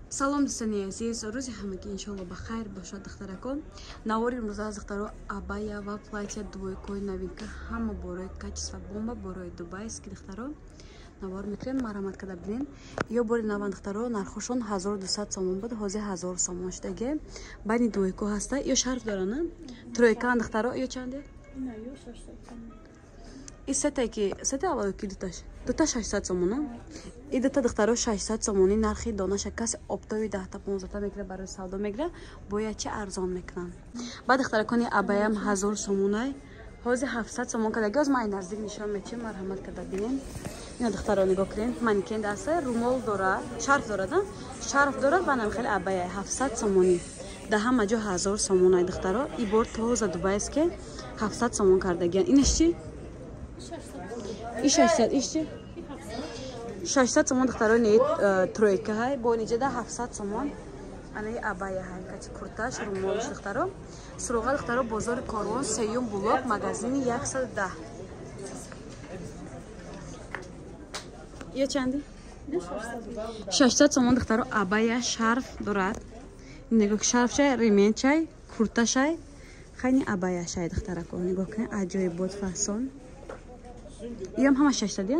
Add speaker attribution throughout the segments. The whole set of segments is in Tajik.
Speaker 1: Салом, дӯстони азиз, рӯзи ҳамагӣ иншоалло ба хайр бошад. Духтаракон, навори имрӯза аз духтаро абая ва платья двойкои новинка, ҳама борои качество бомба, борои дубайский. Духтаро, навор мекунем, марҳамат карда бинен. Ё бори наван, духтаро, нархошон 1200 сомон буд, ҳозир 1000 сомон шудаге. Байни двойко ҳаста, ё шарф дорана, тройкаан, духтаро. Ё чанде? И сете ки сете аввало ки дуташ, дута 600 сомона. И дута, духтаро, 600 сомони нархи донаша. Каси оптови 10-та, 15-та мегира, барои савдо мегира, бояд чи арзон мекунанд. Баъд, духтаракони, абаям 1000 сомонай, ҳозир 700 сомон кардаги. Оз ман ай наздик нишон метиҳам, марҳамат карда бинем. Ина, духтаро, нигоҳ кунем, манекен даста, румол дорад, шарф дорад, шарф дорад. Банам хеле абая 700 сомонӣ. Дар ҳама ҷо 1000 сомонай, духтаро. И бор тоза дубайске 700 сомон кардагиян. Инаш чи? И 600, иш чи? 600 сомон, духтаро, не тройка ҳай, бо ниҷада 700 сомон. Анаи абая ҳай, качи курташ, румолш, духтаро. Суроға, духтаро, бозори Корвон, сеюм блок, магазини 110. Ё чанди? 600 сомон, духтаро, абая, шарф дорад. Нигоҳ, шарфшай, ременчай, курташай, хайни абаяшай, духтарако, нигоҳ кунед, аҷоибот фасон. Иам ҳама 600, я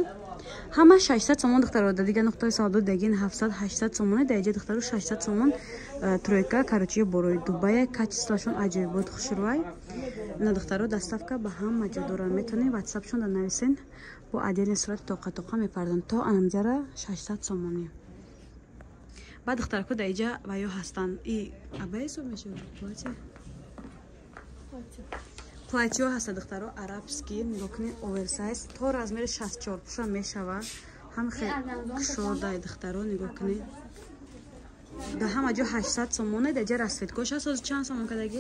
Speaker 1: ҳама 600 сомон, духтаро. Да дигар нуқтаи савдо дагин 700, 800 сомоне, дар иҷа, духтаро, 600 сомон. Тройка, короче, борои Дубая, качествоашон аҷоибот хушрӯай. Ина, духтаро, доставка ба ҳама ҷо доранд. Метавонед ватсапшон да нависен, бо отдельный сурати тоқа тоқа мепарданд. То анамҷара 600 сомони. Баъд, духтарако, дар иҷа ваё ҳастанд. И абая ҳисоб мешавад, платье, платьё ҳаста, духтаро, арабский. Нигоҳ кунед, оверсайз, то размери 64 пуша мешавад. Ҳам хел кушодай, духтаро, нигоҳ кунед. Дар ҳама ҷо 800 сомоне, дар ҷа расцветкош ҳаст. Ҳозир чанд сомон кадаги?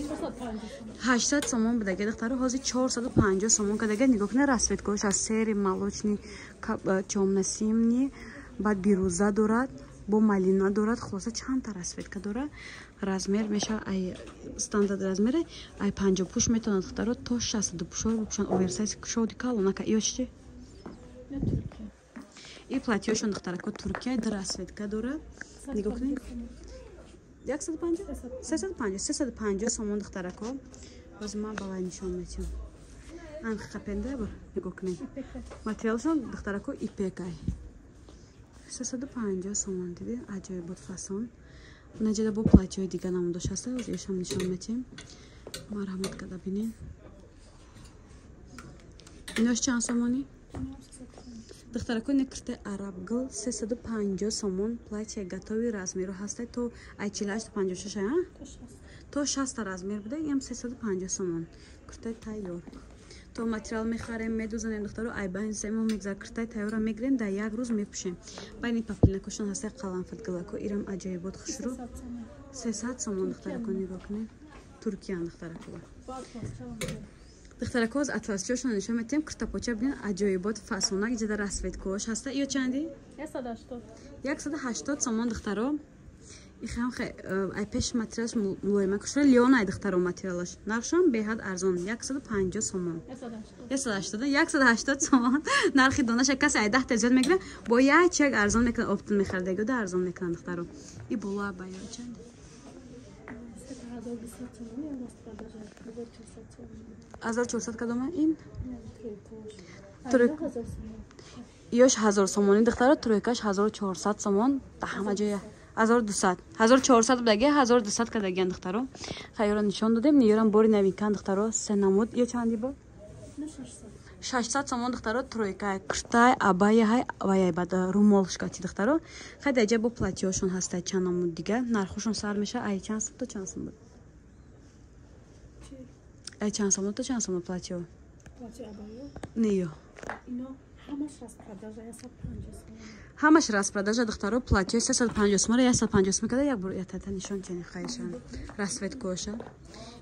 Speaker 1: 800 сомон будаги, духтаро, ҳозир 450 сомон кадаги. Нигоҳ кунед, расцветкош аст: серый, молочный, тёмно-синий, баъд бирӯза дорад, бо малина дорад. Хулоса, чандта расцветка дорад. Размер мешавад ай стандарт размере ай 50 пуш метавонад, духтаро, то 62 пушоро бипӯшанд. Оверсайз, кушоди калонака. Ё чи? И платьёшон, духтарако, Туркия, ду расцветка дорад. Нигоҳ кунед, 150, 350, 350 сомон, духтарако. Боз ман ба вай нишон метиҳам. Анхи қапенда бор, нигоҳ кунед, материалшон, духтарако, ипекай. 350 сомон. Диди, аҷоибот фасон. Наҷада бо платьёи дига намудош ҳаста, оз ешам нишон метиҳем, марҳамат карда бинед. Инош чанд сомонӣ, духтарако? Некрте арабгл 350 сомон. Платья готовый, размеру ҳаста то ай 48, 56, то 60 размер буда. Ям 350 сомон, куртаи тайёр. То материал мехарем, медузанем, духтаро, ай байн 3 моҳ мегзар. Куртаи тайёрра мегирем, дар як рӯз мепӯшем. Байни поплинакошон ҳаста, қаламфатгилако, ирам аҷоибот хушрӯ, 300 сомон, духтарако, нигоҳ кунед, Туркиян, духтарако. Духтарако, аз атласчиошон нишон метиҳем. Куртапоча бинед, аҷоибот фасонак, ҷада расцветкош ҳаста. Ё чанди? 180 сомон, духтаро. Ихам ай пеш материалаш мулоима кушра, лёнай, духтаро, материалаш. Нархшон беҳад арзон, 150 сомон, 180, 180 сомон нархи донаша. Касе ай 10-та зиёд мегира, бо як чек арзон мекунад, оптом мехаридаги да арзон мекунанд, духтаро. И боло ба ё чанд? 1400 кадома ин? Ёш 1000 сомонӣ, духтаро, тройкаш 1400 сомон. Да ҳама ҷоя 1200, 1400 будаги, 1200 кардагиан, духтаро. Хайёро нишон додем. Ниёрам бори новинкан, духтаро, се намуд. Ё чанди бо? 600 сомон, духтаро, тройка, куртай, абаяҳай, ваяй, бад румолшкати, духтаро. Хай, даҷа бо платьёшон ҳастай, чанд намуд дига. Нархошон сар меша ай чанд сум то чанд сум буд? Ай чанд сомон то чанд сомон платьё? Не, ё ҳамаш распродажа, духтаро. Платьёи 350 сомонро 150 сом када. Як бор ятата нишон тени хайшан расцветкоша.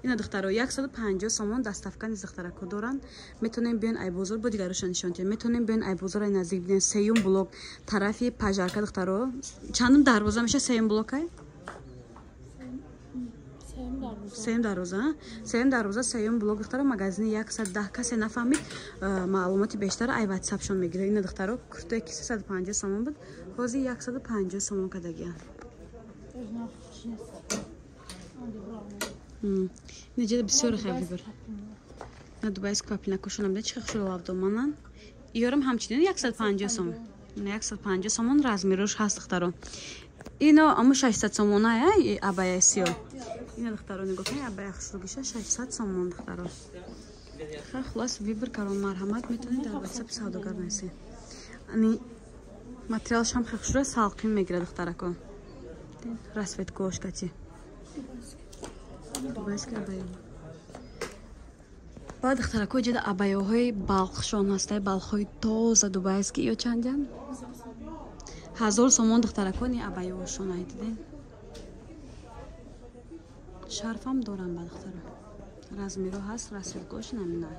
Speaker 1: Ина, духтаро, 150 сомон. Доставка низ, духтарако, доранд. Метонем биён ай бозор, бо дигароша нишон тиҳем. Метонем биён ай бозор, ай наздик бинен, сеюм блок, тарафи пожарка, духтаро. Чандум дарвоза меша сеюм блокай? Сеюм дарвоза, сеюм дарвоза, сеюм блок, духтаро, магазини 110. Касе нафаҳмид, маълумоти бештар ай ватсапшон мегирад. Ина, духтаро, куртое ки 350 сомон буд, ҳозир 150 сомон кардагиянд. Неҷада бисёр хел выбор. На дубайский папинакошонам бина, чӣ хел хушрӯ лавдоманан. Иёрам ҳамчунин 150 сом. 150 сомон, размерош ҳаст, духтаро. Ино аму 600 сомона абая сиё. Ина, духтаро, нигоҳ кунед, абая хушрӯгиша 600 сомон, духтаро. Хулос, выбор карон, марҳамат, метавонед дар ватсапи савдогар нависед. Ани материалш ҳам хел хушрӯ, салқин мегирад, духтарако. Расцветкош кати. Дубайский абая. Баъд, духтарако, ҷада абаёҳои балхшон ҳастай, балхҳои тоза дубайский. Ё чандян? 1000 сомон, духтарако, ни абаёҳошон ай, диден? Шарфам дорам ба духтаро. Размеро ҳаст, расцветкош наминай.